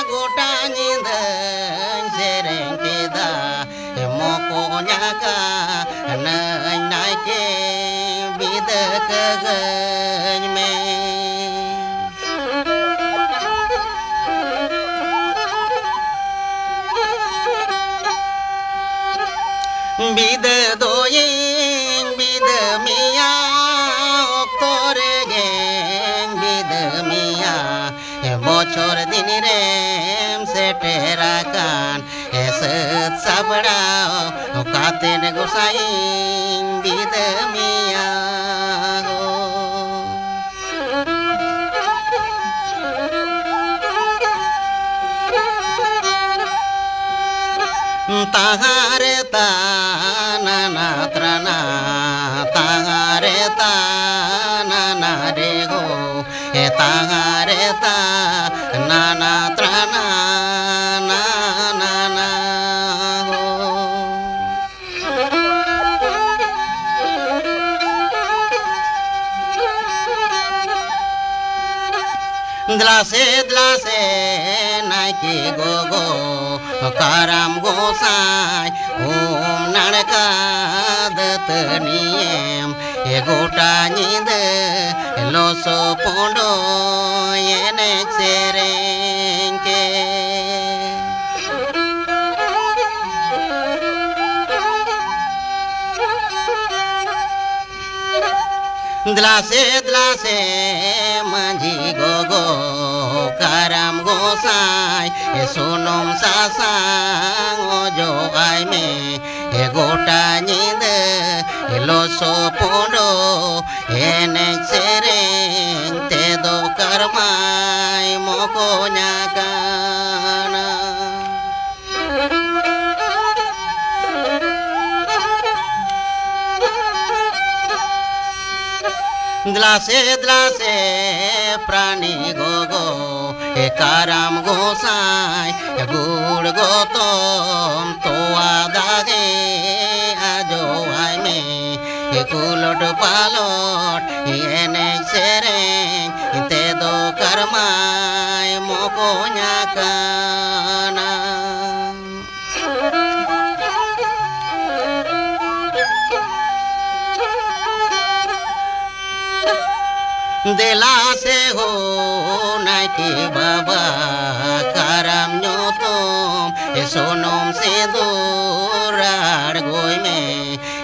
ᱜᱚᱴᱟ ᱧᱤᱫᱟᱹᱧ ᱥᱮᱨᱮᱧ ᱠᱮᱫᱟ, ᱢᱚᱠᱚᱧ ᱟᱠᱟᱱᱟᱹᱧ ᱱᱟᱭᱠᱮ ᱵᱤᱫᱟᱹ ᱠᱟᱹᱜᱟᱹᱧ ᱢᱮ᱾ ᱵᱤᱫᱟᱹ ᱫᱚᱭᱤᱧ ᱵᱤᱫᱟᱹ ᱢᱮᱭᱟ, ᱚᱠᱛᱚ ᱨᱮᱜᱮᱧ ᱵᱤᱫᱟᱹ ᱢᱮᱭᱟ᱾ ᱵᱚᱪᱷᱚᱨ ᱫᱤᱱ ᱨᱮᱢ ᱥᱮᱴᱮᱨ ᱟᱠᱟᱱ, ᱥᱟᱹᱛ ᱥᱟᱯᱲᱟᱣ ᱠᱟᱛᱮ ᱜᱚᱸᱥᱟᱭᱤᱧ ᱵᱤᱫᱟᱹ ᱢᱮᱭᱟ ᱦᱳ᱾ ᱛᱟᱦᱟᱨᱮ ᱛᱟᱱᱟᱱᱟ ᱛᱨᱟᱱᱟ, ᱛᱟᱦᱟᱨᱮ ᱛᱟᱱᱟᱱᱟ ᱨᱮ ᱦᱳ, ᱮ ᱛᱟᱦᱟᱨᱮ ᱛᱟᱱᱟᱱᱟ ᱛᱨᱟᱱᱟ, ᱱᱟᱱᱟ ᱦᱳ᱾ ᱫᱮᱞᱟ ᱥᱮ, ᱫᱮᱞᱟ ᱥᱮ, ᱱᱟᱭᱠᱮ ᱜᱚᱜᱚ, ᱠᱟᱨᱟᱢ ᱜᱚᱸᱥᱟᱭ, ᱩᱢ ᱱᱟᱲᱠᱟ ᱫᱟᱹᱛᱟᱹᱱᱤᱭᱮᱢ, ᱮ ᱜᱚᱴᱟ ᱧᱤᱫᱟᱹ ᱞᱚᱥᱚ ᱯᱚᱸᱰᱚᱭ ᱮᱱᱮᱡ ᱥᱮᱨᱮᱧ ᱠᱮ᱾ ᱫᱮᱞᱟ ᱥᱮ, ᱫᱮᱞᱟ ᱥᱮ, ᱢᱟᱹᱡᱷᱤ ᱜᱚᱜᱚ, ᱠᱟᱨᱟᱢ ᱜᱚᱸᱥᱟᱭ, ᱮ ᱥᱩᱱᱩᱢ ᱥᱟᱥᱟᱝ ᱚᱡᱚᱜ ᱟᱭ ᱢᱮ᱾ ᱮ ᱜᱚᱴᱟ ᱧᱤᱫᱟᱹ, ᱮ ᱞᱚᱥᱚ ᱯᱩᱸᱰᱚ, ᱮᱱᱮᱡ ᱥᱮᱨᱮᱧ ᱛᱮᱫᱚ ᱠᱟᱨᱢᱟᱭ ᱢᱚᱠᱚᱧ ᱟᱠᱟᱱᱟ᱾ ᱫᱮᱞᱟ ᱥᱮ, ᱫᱮᱞᱟ ᱥᱮ, ᱯᱨᱟᱱᱤ ᱜᱚᱜᱚ, ᱮ ᱠᱟᱨᱟᱢ ᱜᱚᱸᱥᱟᱭ, ᱮ ᱜᱩᱲ ᱜᱚᱛᱚᱢ ᱛᱚᱣᱟ ᱫᱟᱜᱮ ᱟᱡᱚᱣᱟᱭ ᱢᱮ᱾ ᱮ ᱠᱩᱞᱚᱴ ᱯᱟᱞᱚᱴ, ᱮ ᱮᱱᱮᱡ ᱥᱮᱨᱮᱧ, ᱛᱮᱫᱚ ᱠᱟᱨᱢᱟᱭ ᱢᱚᱠᱚᱧ ᱟᱠᱟᱱᱟ᱾ ᱫᱮᱞᱟ ᱥᱮ ᱦᱳ ᱱᱟᱭᱠᱮ ᱵᱟᱵᱟ, ᱠᱟᱨᱟᱢ ᱧᱩᱛᱩᱢ ᱥᱩᱱᱩᱢ ᱥᱤᱸᱫᱩᱨ ᱟᱬᱜᱚᱭ ᱢᱮ᱾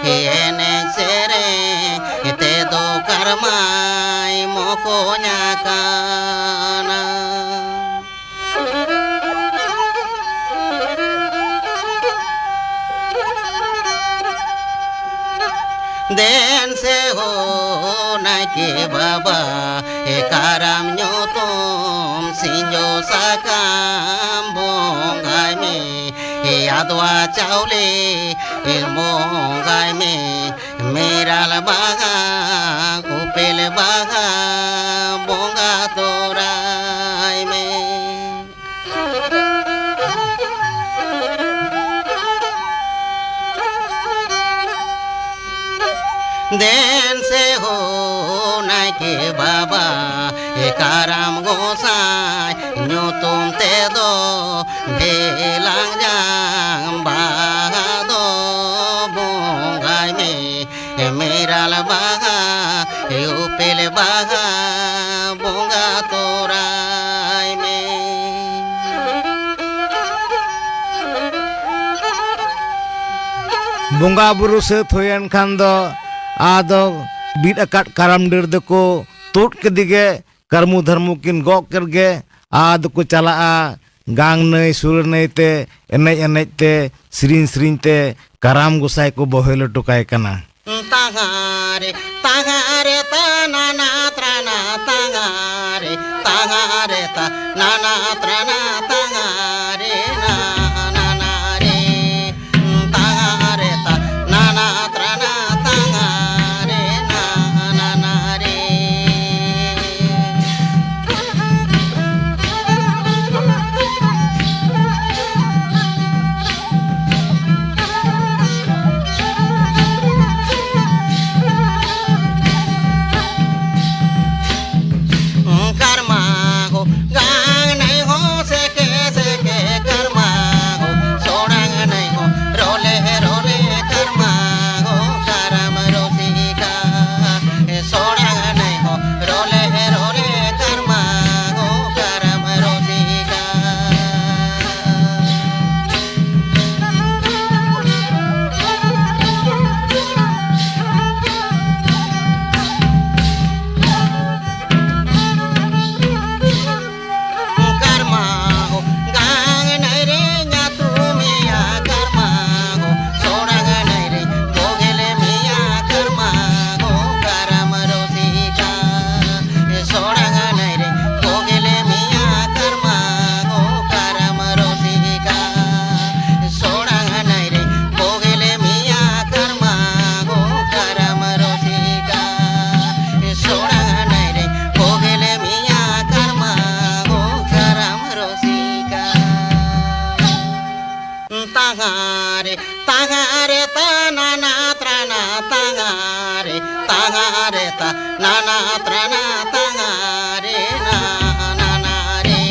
ᱮᱱᱮᱡ ᱥᱮᱨᱮᱧ ᱛᱮᱫᱚ ᱠᱟᱨᱢᱟᱭ ᱢᱚᱠᱚᱧ ᱟᱠᱟᱱᱟ᱾ ᱫᱮᱱ ᱥᱮ ᱦᱳ ᱱᱟᱭᱠᱮ ᱵᱟᱵᱟ, ᱮ ᱠᱟᱨᱟᱢ ᱧᱩᱛᱩᱢ ᱥᱤᱸᱡᱚ ᱥᱟᱠᱟᱢ ᱵᱚᱸᱜᱟᱭ ᱢᱮ᱾ ᱮ ᱟᱫᱽᱣᱟ ᱪᱟᱣᱞᱮ ᱮ ᱵᱚᱸᱜᱟᱭ ᱢᱮ᱾ ᱢᱮᱨᱟᱞ ᱵᱟᱦᱟ, ᱩᱯᱮᱞ ᱵᱟᱦᱟ, ᱵᱚᱸᱜᱟ ᱛᱚᱨᱟᱭ ᱢᱮ᱾ ᱫᱮᱱ ᱥᱮ ᱦᱳ ᱱᱟᱭᱠᱮ ᱵᱟᱵᱟ, ᱮ ᱠᱟᱨᱟᱢ ᱜᱚᱸᱥᱟᱭ ᱧᱩᱛᱩᱢ ᱛᱮᱫᱚ ᱰᱷᱮᱞᱟᱝ ᱡᱟᱝ ᱵᱟᱦᱟ ᱫᱚ ᱵᱚᱸᱜᱟᱭ ᱢᱮ᱾ ᱢᱮᱨᱟᱞ ᱵᱟᱦᱟ, ᱩᱯᱮᱞ ᱵᱟᱦᱟ, ᱵᱚᱸᱜᱟ ᱛᱚᱨᱟᱭ ᱢᱮ᱾ ᱵᱚᱸᱜᱟ ᱵᱩᱨᱩ ᱥᱟᱹᱛ ᱦᱩᱭᱮᱱ ᱠᱷᱟᱱ ᱫᱚ ᱟᱫᱚ ᱵᱤᱫ ᱟᱠᱟᱫ ᱠᱟᱨᱟᱢ ᱰᱟᱹᱨ ᱫᱚᱠᱚ ᱛᱩᱫ ᱠᱮᱫᱮ ᱜᱮ, ᱠᱟᱹᱨᱢᱩ ᱫᱷᱟᱨᱢᱩ ᱠᱤᱱ ᱜᱚᱜ ᱠᱮᱫ ᱜᱮ, ᱟᱫᱚ ᱠᱚ ᱪᱟᱞᱟᱜᱼᱟ ᱜᱟᱝ ᱱᱟᱹᱭ ᱥᱩᱨ ᱱᱟᱹᱭ ᱛᱮ, ᱮᱱᱮᱡ ᱮᱱᱮᱡ ᱛᱮ, ᱥᱮᱨᱮᱧ ᱥᱮᱨᱮᱧ ᱛᱮ ᱠᱟᱨᱟᱢ ᱜᱚᱸᱥᱟᱭ ᱠᱚ ᱵᱚᱦᱮᱞ ᱦᱚᱴᱚ ᱠᱟᱭ ᱠᱟᱱᱟ᱾ ᱛᱟᱦᱟᱨᱮ, ᱛᱟᱦᱟᱨᱮ, ᱛᱟᱱᱟᱱᱟ ᱛᱨᱟᱱᱟ, ᱛᱟᱦᱟᱨᱮ, ᱛᱟᱦᱟᱨᱮ, ᱛᱟᱱᱟᱱᱟ ᱛᱨᱟᱱᱟ, ᱛᱟᱦᱟᱨᱮ, ᱱᱟᱱᱟᱱᱟ ᱨᱮ᱾ ᱛᱟᱦᱟᱨᱮ, ᱛᱟᱱᱟᱱᱟ ᱛᱨᱟᱱᱟ, ᱛᱟᱦᱟᱨᱮ, ᱱᱟᱱᱟᱱᱟ ᱨᱮ᱾ ᱠᱟᱨᱢᱟ ᱦᱳ, ᱜᱟᱝ ᱱᱟᱹᱭ ᱦᱳ, ᱥᱮᱠᱮ ᱥᱮᱠᱮ ᱠᱟᱨᱢᱟ ᱦᱳ, ᱥᱚᱲᱟᱝ ᱱᱟᱹᱭ ᱦᱳ, ᱨᱚᱞᱮ ᱨᱚᱞᱮ ᱠᱟᱨᱢᱟ ᱦᱳ, ᱠᱟᱨᱟᱢ ᱨᱚᱥᱤᱠᱟ᱾ ᱥᱚᱲᱟᱝ ᱱᱟᱹᱭ ᱦᱳ, ᱨᱚᱞᱮ ᱨᱚᱞᱮ ᱠᱟᱨᱢᱟ ᱦᱳ, ᱠᱟᱨᱟᱢ ᱨᱚᱥᱤᱠᱟ᱾ ᱠᱟᱨᱢᱟ ᱦᱳ, ᱜᱟᱝ ᱱᱟᱹᱭ ᱨᱮ ᱧᱟᱛᱩᱢᱮᱭᱟ ᱠᱟᱨᱢᱟ ᱦᱳ, ᱥᱚᱲᱟᱝ ᱱᱟᱹᱭ ᱨᱮ ᱵᱚᱜᱮᱞ ᱢᱮᱭᱟ ᱠᱟᱨᱢᱟ ᱦᱳ, ᱠᱟᱨᱟᱢ ᱨᱚᱥᱤᱠᱟ᱾ ᱥᱚᱲᱟᱝ ᱱᱟᱹᱭ ᱨᱮ ᱵᱚᱜᱮᱞ ᱢᱮᱭᱟ ᱠᱟᱨᱢᱟ ᱦᱳ, ᱠᱟᱨᱟᱢ ᱨᱚᱥᱤᱠᱟ᱾ ᱥᱚᱲᱟᱝ ᱱᱟᱹᱭ ᱨᱮ ᱵᱚᱜᱮᱞ ᱢᱮᱭᱟ ᱠᱟᱨᱢᱟ ᱦᱳ, ᱠᱟᱨᱟᱢ ᱨᱚᱥᱤᱠᱟ᱾ ᱥᱚᱲᱟᱝ ᱱᱟᱹᱭ ᱨᱮ ᱵᱚᱜᱮᱞ ᱢᱮᱭᱟ ᱠᱟᱨᱢᱟ ᱦᱳ, ᱠᱟᱨᱟᱢ ᱨᱚᱥᱤᱠᱟ᱾ ᱛᱟᱦᱟᱨᱮ, ᱛᱟᱦᱟᱨᱮ, ᱛᱟᱱᱟᱱᱟ ᱛᱨᱟᱱᱟ, ᱛᱟᱦᱟᱨᱮ, ᱛᱟᱦᱟᱨᱮ, ᱛᱟᱱᱟᱱᱟ ᱛᱨᱟᱱᱟ, ᱛᱟᱦᱟᱨᱮ, ᱱᱟᱱᱟᱱᱟ ᱨᱮ᱾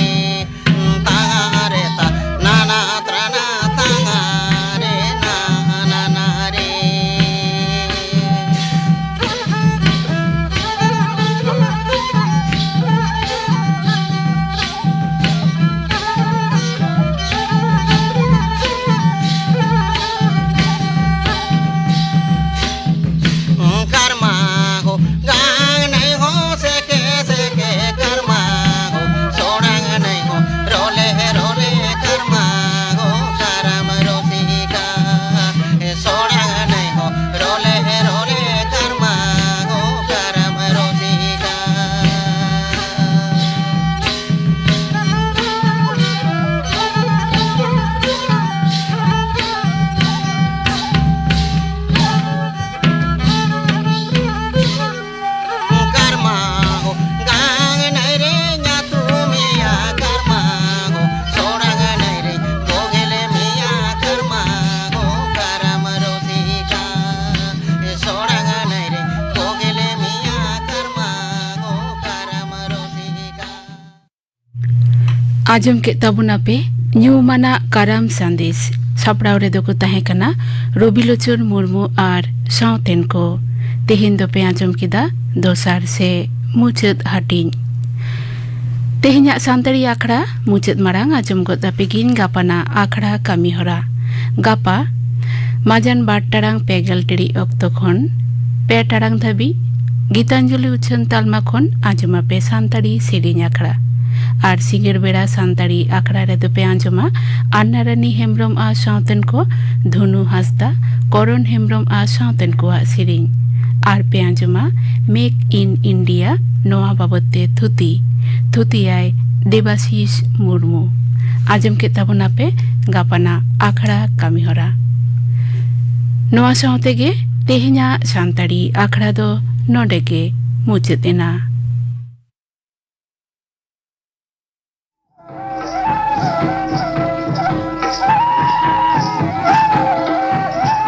ᱛᱟᱦᱟᱨᱮ, ᱛᱟᱱᱟᱱᱟ ᱛᱨᱟᱱᱟ, ᱛᱟᱦᱟᱨᱮ, ᱱᱟᱱᱟᱱᱟ ᱨᱮ᱾ ᱠᱟᱨᱢᱟ ᱟᱸᱡᱚᱢ ᱠᱮᱫ ᱛᱟᱵᱚᱱᱟᱯᱮ ᱧᱩᱢᱟᱱᱟᱜ ᱠᱟᱨᱟᱢ ᱥᱟᱸᱫᱮᱥ᱾ ᱥᱟᱯᱲᱟᱣ ᱨᱮᱫᱚ ᱠᱚ ᱛᱟᱦᱮᱸ ᱠᱟᱱᱟ ᱨᱚᱵᱤᱞᱳᱪᱚᱱ ᱢᱩᱨᱢᱩ ᱟᱨ ᱥᱟᱶᱛᱮᱱ ᱠᱚ᱾ ᱛᱮᱦᱮᱧ ᱫᱚᱯᱮ ᱟᱸᱡᱚᱢ ᱠᱮᱫᱟ ᱫᱚᱥᱟᱨ ᱥᱮ ᱢᱩᱪᱟᱹᱫ ᱦᱟᱹᱴᱤᱧ᱾ ᱛᱮᱦᱮᱧᱟᱜ ᱥᱟᱱᱛᱟᱲᱤ ᱟᱠᱷᱲᱟ ᱢᱩᱪᱟᱹᱫ ᱢᱟᱲᱟᱝ ᱟᱸᱡᱚᱢ ᱜᱚᱫ ᱟᱯᱮ ᱜᱤᱧ ᱜᱟᱯᱟᱱᱟᱜ ᱟᱠᱷᱲᱟ ᱠᱟᱹᱢᱤ ᱦᱚᱨᱟ᱾ ᱜᱟᱯᱟ ᱢᱟᱡᱟᱱ ᱵᱟᱨ ᱴᱟᱲᱟᱝ ᱯᱮ ᱜᱮᱞ ᱴᱤᱲᱤᱡ ᱚᱠᱛᱚ ᱠᱷᱚᱱ ᱯᱮ ᱴᱟᱲᱟᱝ ᱫᱷᱟᱹᱵᱤᱡ ᱜᱤᱛᱟᱧᱡᱚᱞᱤ ᱩᱪᱷᱟᱹᱱ ᱛᱟᱞᱢᱟ ᱠᱷᱚᱱ ᱟᱸᱡᱚᱢ ᱟᱯᱮ ᱥᱟᱱᱛᱟᱲᱤ ᱥᱮᱨᱮᱧ ᱟᱠᱷᱲᱟ᱾ ᱟᱨ ᱥᱤᱸᱜᱟᱹᱲ ᱵᱮᱲᱟ ᱥᱟᱱᱛᱟᱲᱤ ᱟᱠᱷᱲᱟ ᱨᱮᱫᱚ ᱯᱮ ᱟᱸᱡᱚᱢᱟ ᱟᱱᱱᱟᱨᱟᱱᱤ ᱦᱮᱢᱵᱽᱨᱚᱢ ᱟᱨ ᱥᱟᱶᱛᱮᱱ ᱠᱚ, ᱫᱷᱩᱱᱩ ᱦᱟᱸᱥᱫᱟ, ᱠᱚᱨᱚᱱ ᱦᱮᱢᱵᱽᱨᱚᱢ ᱟᱨ ᱥᱟᱶᱛᱮᱱ ᱠᱚᱣᱟᱜ ᱥᱮᱨᱮᱧ᱾ ᱟᱨ ᱯᱮ ᱟᱸᱡᱚᱢᱟ Make in India, ᱱᱚᱣᱟ ᱵᱟᱵᱚᱛ ᱛᱮ ᱛᱷᱩᱛᱤ᱾ ᱛᱷᱩᱛᱤᱭᱟᱭ ᱫᱮᱵᱟᱥᱤᱥ ᱢᱩᱨᱢᱩ᱾ ᱟᱸᱡᱚᱢ ᱠᱮᱫ ᱛᱟᱵᱚᱱᱟᱯᱮ ᱜᱟᱯᱟᱱᱟᱜ ᱟᱠᱷᱲᱟ ᱠᱟᱹᱢᱤ ᱦᱚᱨᱟ᱾ ᱱᱚᱣᱟ ᱥᱟᱶᱛᱮ ᱜᱮ ᱛᱮᱦᱮᱧᱟᱜ ᱥᱟᱱᱛᱟᱲᱤ ᱟᱠᱷᱲᱟ ᱫᱚ ᱱᱚᱰᱮ ᱜᱮ ᱢᱩᱪᱟᱹᱫ ᱮᱱᱟ᱾